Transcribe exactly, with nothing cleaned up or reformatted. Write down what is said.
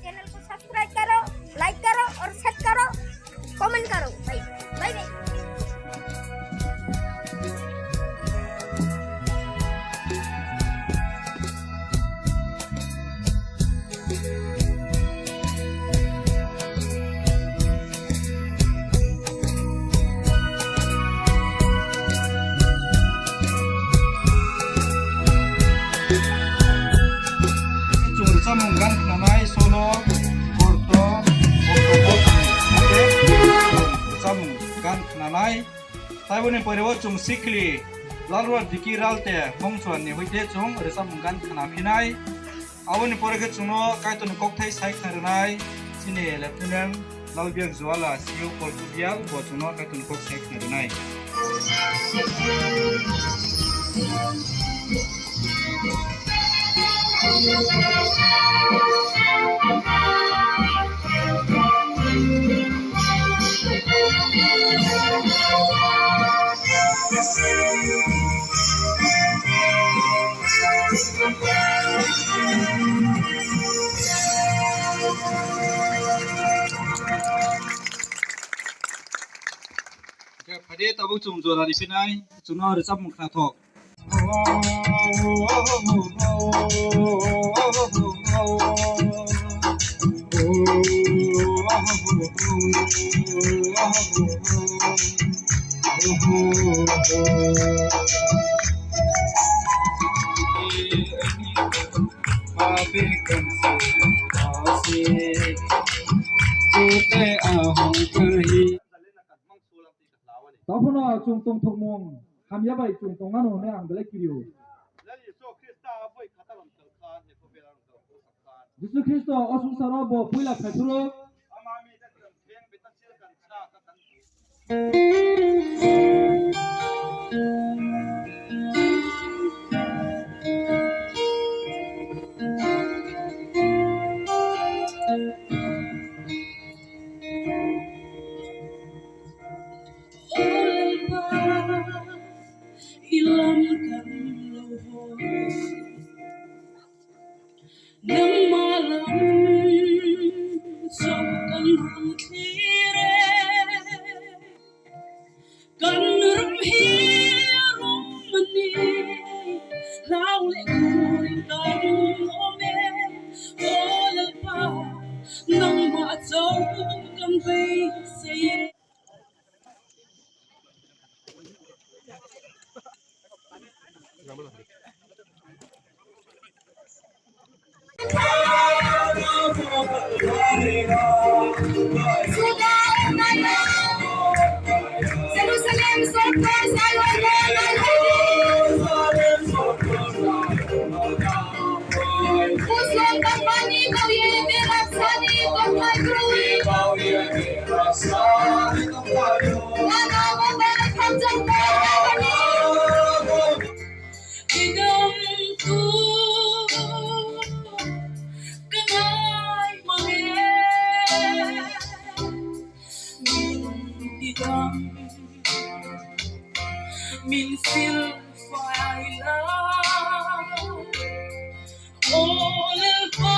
चैनल को सब्सक्राइब करो, लाइक करो और शेयर करो, कमेंट करो। Bye bye. Chwng rwchapmung gan khnanai solo, ortho, ortho, ortho, rwchapmung gan khnanai. Taiboni pore o chwng sikli Lalruar Diki Ralte Mongchuarni hoite chwng rwchapmung gan khna phinai. Aboni pore khe chwngno Kaitorni kokthai sai khna rwnai chini Lieutenant Lalbiak Juala, C E O Kolkhubial, bo chwngno Kaitorni kok sai khna rwnai. Phadi tabuk chwng jora riphinai, chwngno rwchapmung khnathok. Tongphano chwng tongthokmung hamya bai chwng tongmano hwnwi ang belai kirio. Jisu Khristo o swngcharo bo puila phaiphuru. Ilam kan lo ho. Nang malam so kan rutire. Kan rum hi rum mani. Lau le kuring kan ome. O Lalpa, nang ma chau kan bai se. Didam tu kanai mange, min didam, min sil fai la. O Lalpa,